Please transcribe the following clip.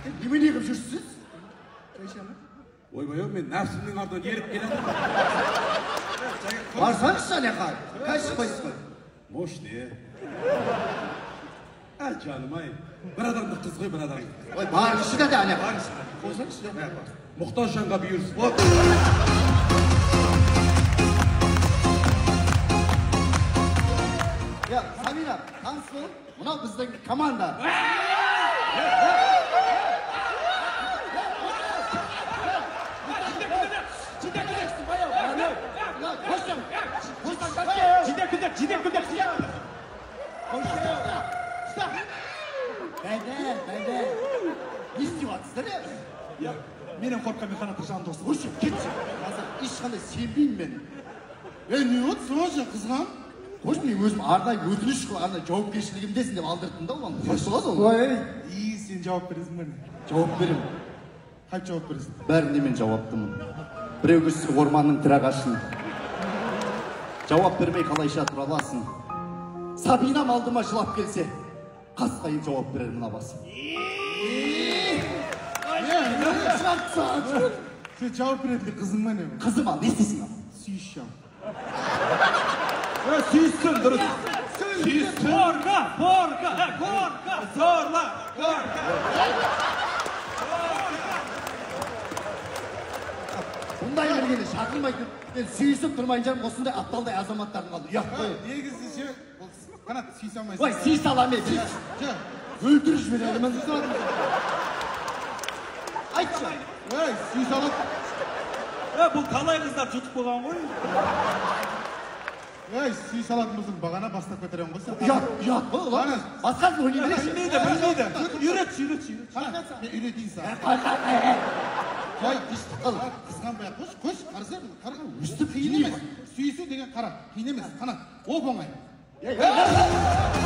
Немене қылып жүрсіз? Ойбай, мен нәпсімнің артынан еріп келемін. Барсаңызшы ана жаққа, шықпайсыз ғой. Мощный. Ә, жаным-ай, бір адамды қыз ғой, бір адамды. Ой, барыңызшы да ана жаққа. Қойсаңызшы да. Мұқтаж жанға бұйырсын. Я, Сабина, таныс бол, мынау біздің команда. Бәйдә, не істеп жатсыздар, е? Менен қорыққан мен Қанаттың жан досы. Қойшы, кетші. Қазір ешқандай сенбеймін мен. Е, не болды, сонша қызған? Қойшы, мен өзім арнайы өтініш қылып, арнайы жауапкершілігімдесің деп алдырттым да оған. Қойшы болады ол. Ой, и сен жауап бересің бе? Жауап беремін. Қайтып жауап бересің? Бәріне мен жауаптымын. Біреу көрсе орманның тірі ағашын. Жауап бермей қалайша тұра аласың? Сабинам алдыма жылап келсе, қасқайып жауап берер мына басы. Сен жауап беретін қызың ба не? Қызым ал, не істейсің ал? Сүйіс жау. Сүйіссін, дұрыс. Сүйіссін. Қорқа, қорқа, қорқа, зорла, қорқа. Бұндай бергенде шақырмайтын, мен сүйісіп тұрмайын жарым, осындай апталдай азаматтардың алды. Ұят қой. Негізі ше, ол Қанат сүйісе алмайсың. Ой, сүйісе аламын мен, сүйіс. Жоқ. Өлтіріп жібереді. Айтшы. Ей, сүйісе алады. Бұл талай қыздар жұтып қойған ғой. Ей, сүйісе алатын болсаң, бағана бастап кетерем ғой сен. Ұят, ұят қой, ұлан. Басқасын ойлай берейінші. Білмейді, білмейді. Үйретші, үйретші, үйретші. Қанат, мен үйретейін саған. Қой, қал. Қызғанбай ақ қойшы, қойшы, қараса, қара. Өстіп қиын емес. Сүйісу деген қара, қиын емес, Қанат. Оп оңай. Ей, ей, ей.